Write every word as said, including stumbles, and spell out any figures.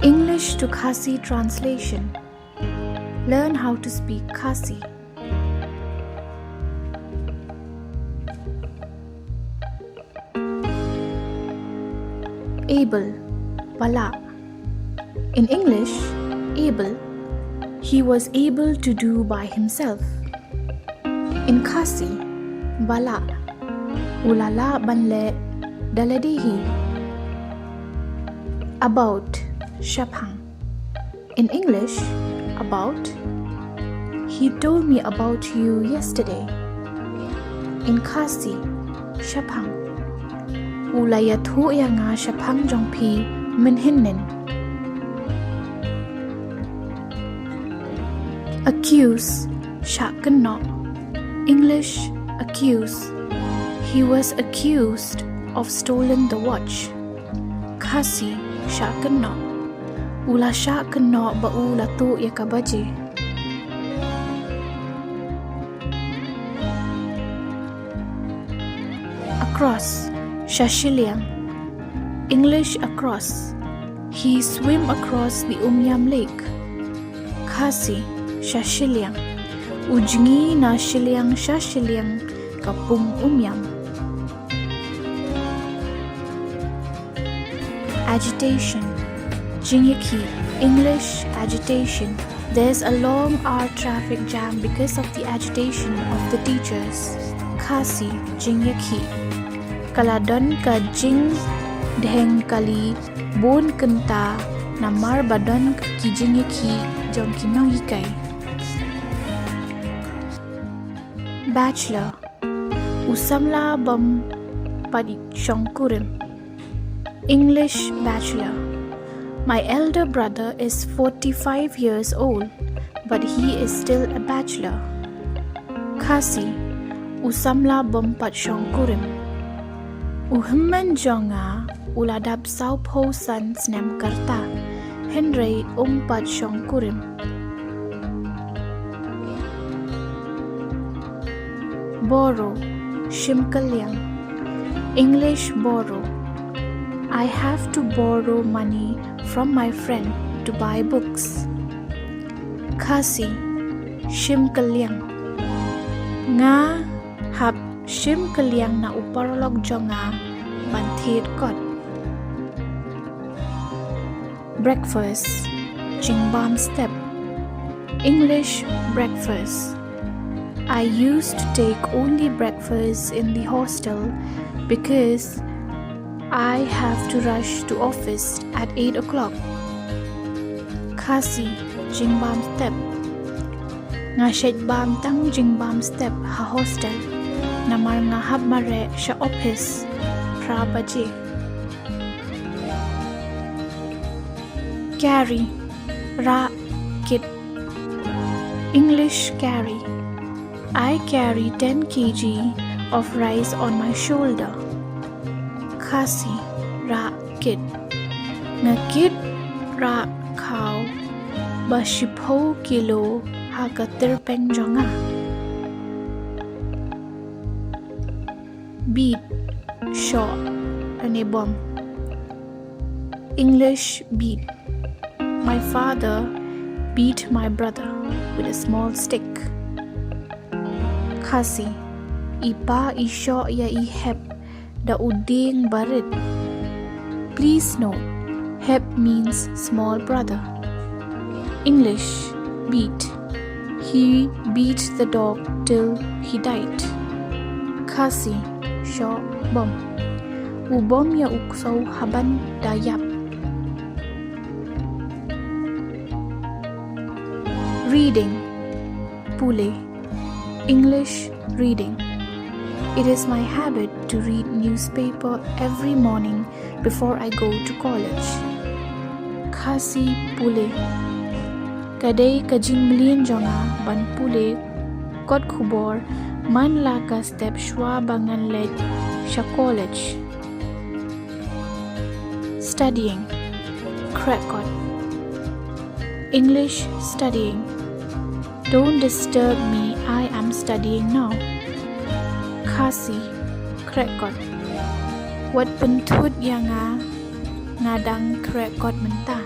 English to Khasi translation. Learn how to speak Khasi. Able, ba lah. In English, able, he was able to do by himself. In Khasi, ba lah, u la lah ban leh da lade hi. About, shaphang. In English, about, he told me about you yesterday. In Khasi, shaphang, u la ïathuh ïa nga shaphang jong phi mynhynnin. Accuse, shah kynnoh. English, accuse, he was accused of stolen the watch. Khasi, shah kynnoh, u la shah kynnoh ba u la tuh ïa ka baje. Across, sha shiliang. English, across, he swim across the Umiam Lake. Khasi, sha shiliang, u jngi na shiliang sha shiliang ka pung Umiam. Agitation, jingïakhih. English, agitation, there's a long hour traffic jam because of the agitation of the teachers. Khasi, jingïakhih, ka la don ka jingdheng kali bun kynta namar ba don ki jingïakhih jong ki nonghikai. Bachelor, u samla bym pat shongkurim. English, bachelor, my elder brother is forty-five years old, but he is still a bachelor. Khasi, u samla bym pat shongkurim. U hynmen jong nga u la dap sawphew san snem ka rta, hynrei um pat shongkurim. Borrow, shim kylliang. English, borrow, I have to borrow money from my friend to buy books. Khasi, shim kylliang, nga hap shim kylliang na u paralok jong nga ban thied kot. Breakfast, jingbam step. English, breakfast, I used to take only breakfast in the hostel because I have to rush to office at eight o'clock. Khasi, jingbam step, nga shait bam tang jingbam step ha hostel namar nga hap mareh sha ophis phra baje. Carry, rah kit. English, carry, I carry ten kilograms of rice on my shoulder. Khasi, rah kit, nga kit rah khaw ba shiphew kilo ha ka tyrpeng jong nga. Beat, shoh lane bom. English, beat, my father beat my brother with a small stick. Khasi, i pa i shoh ïa i hep da u dieng barit. Please note, hep means small brother. English, beat, he beat the dog till he died. Khasi, shoh bom, u bom ïa u ksew haban da ïap. Reading, pule. English, reading, it is my habit to read newspaper every morning before I go to college. Khasi, pule, ka dei ka jingmlien jong nga ban pule kot khubor man la ka step shuwa ba ngan leit sha college. Studying, khreh kot. English, studying, don't disturb me, I am studying now. Khasi, khreh kot, wat pynthut ïa nga, nga dang khreh kot mynta.